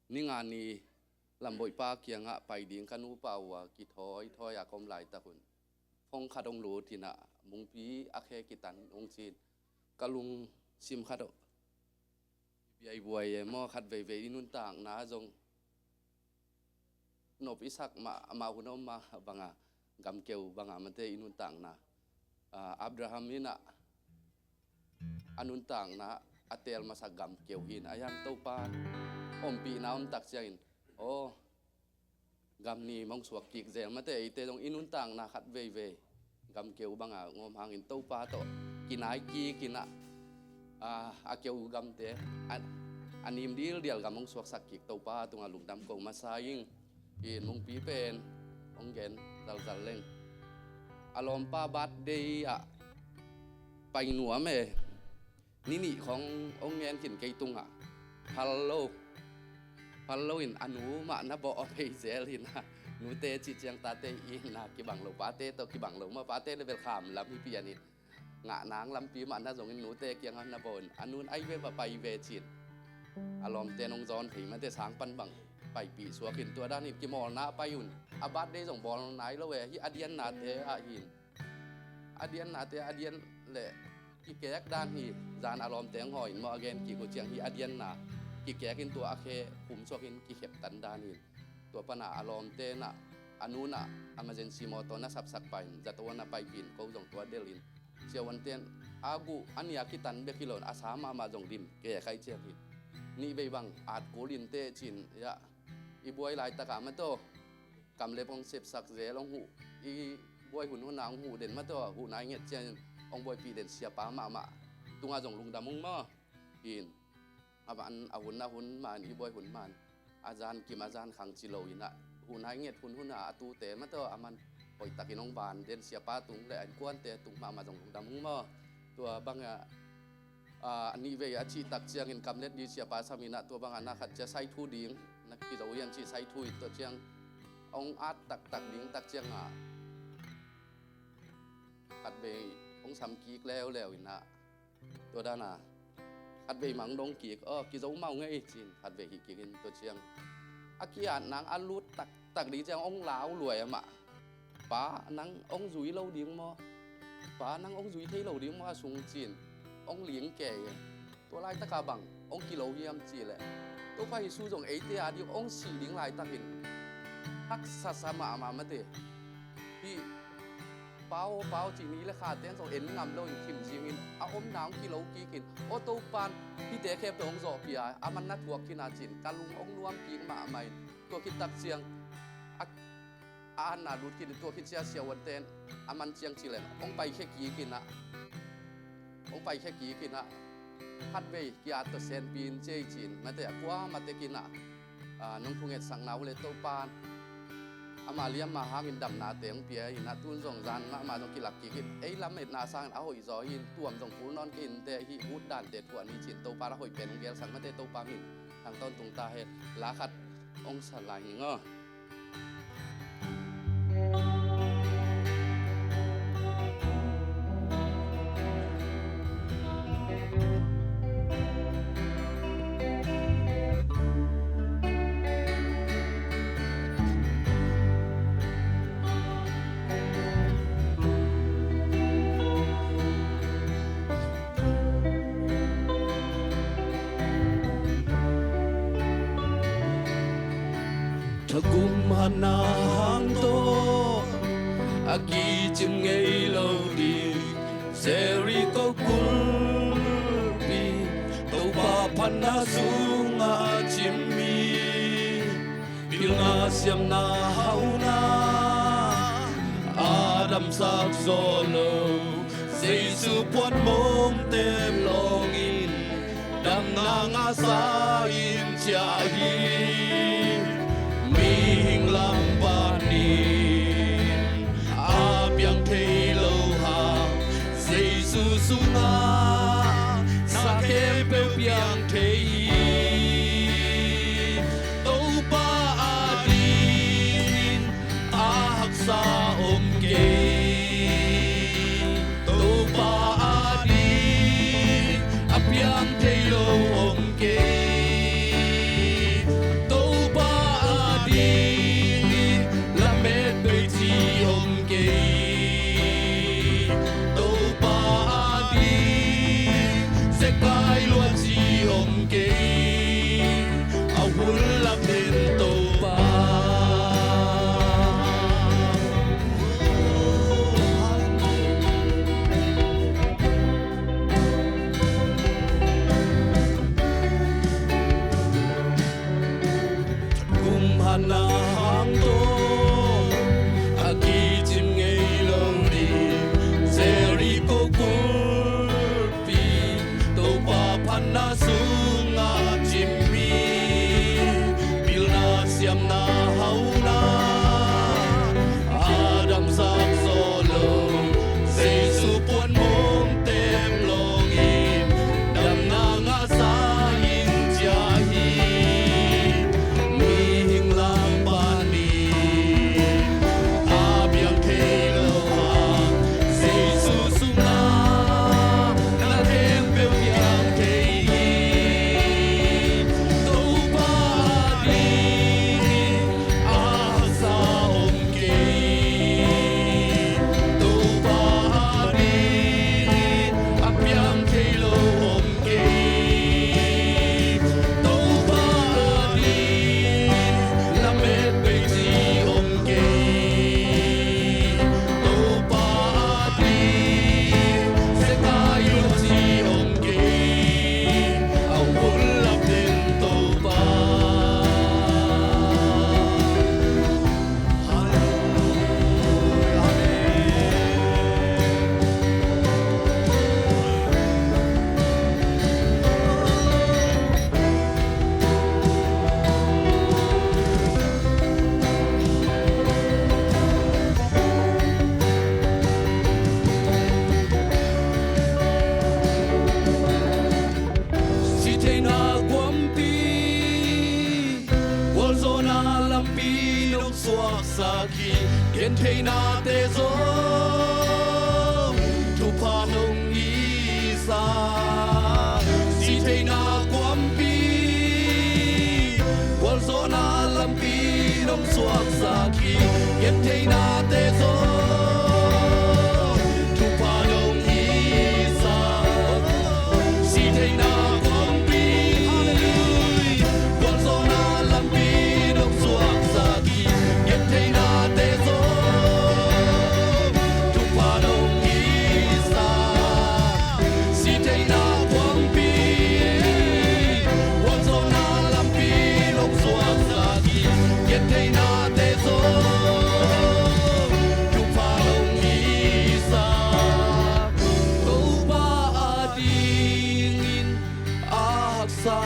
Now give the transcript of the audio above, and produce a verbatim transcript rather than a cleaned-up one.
Ni nga ni Lamboihpa kiangah pai ding ka nupa uh a kithawi thawi a ka om laitak un, phone khat hong lut in ah, Mungpi a khe kitan hong ci in, ka lungsim khat uh i biaibuai e maw, khat veivei i nuntakna zong nop i sak mah, amah hun om mah banga, gamkeu banga mate i nuntakna. Ah, Abraham in ah a nuntakna a teel masak gamkeu hi in, a hiang Topa ompihna om tak ciangin, aw, gam nih mong suak kik zel mate, eite zong i nuntakna khat veivei gamkeu banga ngawm hangin Topa tawh kinai kik in ah, a, a keu gamte a, a nim dildial gam hong suaksak kik Topa tungah lungdam ko masa ing. Hi in Mungpi pen hong gen zalzal leng. A lawmpa birthday ah pai nuam e. Ni nih khong hong ngen khin kei tungah, phal lo, phal lo in a nu mah na bawh a pei zel hi in ah, nute cih ciang tate i itna kibang lo, pate tawh kibang lo maw, pate le bel kham lam hi pian in, ngah nang lampi mah na zongin nute kiangah na bawh in, a nu in ai ve va pai ve ci in, a lawmte in hong zawn thei mate, sang pan bang paipih suak in, tua dan in kimawlna a pai un. A birthday zong bawl nai lo e, hih a diannate ah hi in, a diannate a dian leh kikek dan hi. Zan a lawmte hong hawi in maw, a gen kik uh ciang hih a dianna kikek in tua a khe khum suak in kikhep tan dan hi in. Tua pan ah a lawmte in ah, a nu in ah emergency mawtaw na sapsak pai in, zato na paipih in, ko zong tua delh in, siavuante in a guh a nih a kitan bek hi lo in, a sa mahmah zong dim kek ai ciang hi. Nih vei bang at kul in teh ci in, ya, i buai laitak ah mataw, kamlep hong sepsak zel hong huh, i buai hun hun a hong huh den mataw, huh nai nget ciangin hong buaipih den siapa mahmah tungah zong lungdam ung maw. Hi in, a man a hun a hun man, i buai hun man, a zan kim a zan khang ci lo in ah, huh nai nget hun hun a a tute mataw a man hoihtakin hong ban den siapa tung le a innkuante tung mahmah zong lungdam ung maw. Tua bangah, ah, a nih vei a cih tak ciangin kamlet ding siapa sam in ah, tua bangah na khat ciang sai thu ding na kizo hiam cih sai thu in, tua ciang hong at taktak ding tak ciangah khat vei hong sam kik leuleu in ah, tua dan a khat vei mah hong dong kik, aw, kizo mah ung ei ci in khat vei hih kik in, tua ciang a ki-at nang a lut taktak ding ciang hong lau luai amah. Pa, nang hong zui lo ding maw? Pa, nang hong zui thei lo ding maw a sung ci in hong ling kei. Tua laitak ah bang hong kilo hiam cih leh, Topa Jesu zong eite a ding hong sih ding laitakin haksasa mahmah mate. Hih Pa aw, Pa aw cih ni le kha ten zong en ngam lo in khim zingin a omna hong kilo kik in, aw, Topa in hihte khempeuh hong zawhpih a, a man na thuak khin a ci in ka lung hong nuam kik mahmah in, tua khit tak ciang a a anna lut khin in, tua khit ciang siavuante in a man ciang ci leng hong paikhia kik in ah, hong paikhia kik in ah, khat vei ki-at tawh senpi in ci ei ci in, mate, a kuamah tek in ah, ah, nong thungetsakna uh le Topa in ama liamma hangin damnate hong pia in ah, tun zong zan mahmah zong kilak kik in, ei lametna sangin a hoih zaw hi in, tuam zong kul nawn kei in teh, hih ut dante thuah ni ci in Topa in a hoih pen hong gelsak, mate, Topa min thang tawntung ta hen. La khat hong sa lai ning aw. Thagum hatna hang tawh a kicim ngei lo ding Jericho kulpi, Topa phatna sungah a cim mi. Pilna siamna hauna a damsak zaw lo, Jesu puan mawngte lawngin damna ngahsa in ciah hi. Mihing lam panin a piang thei lo hang Jesu sungah sa khempeuh piang thei hi. Topa adingin a haksa om kei. Topa ading a piang thei lo om kei. To Na hang tawh a kicim ngei lo ding Jericho kulpi, Topa phatna sungah cim hi. Pilna siamna hauna a damsak zawh lo, Jesu puan mong tem lawngin damna ngahsa in ciah hi. Mihing langpan in a piang thei lo a, Jesu sungah na khempeuh piang thei hi. Topa adingin a haksa om kei. Topa adingin a piang thei lo om kei. Topa adingin lamet bei ci om kei. Topa adingin sekai lo ci om kei. A hun lam den Topa. Sihtheihna kuampi, gualzawhna lampi nong suaksak hi. Gentheihnate zong thupha nong ngahsak. Sihtheihna kuampi, gualzawhna lampi nong suaksak hi. Gentheihnate zong thupha nong ngahsak. Sihtheihna kuampi, gualzawhna lampi nong suaksak hi. Gentheihnate zong thupha nong ngahsak. Sihtheihna kuampi, gualzawhna lampi nong suaksak hi. Gentheihnate zong thupha nong ngahsak. Topa adingin a haksa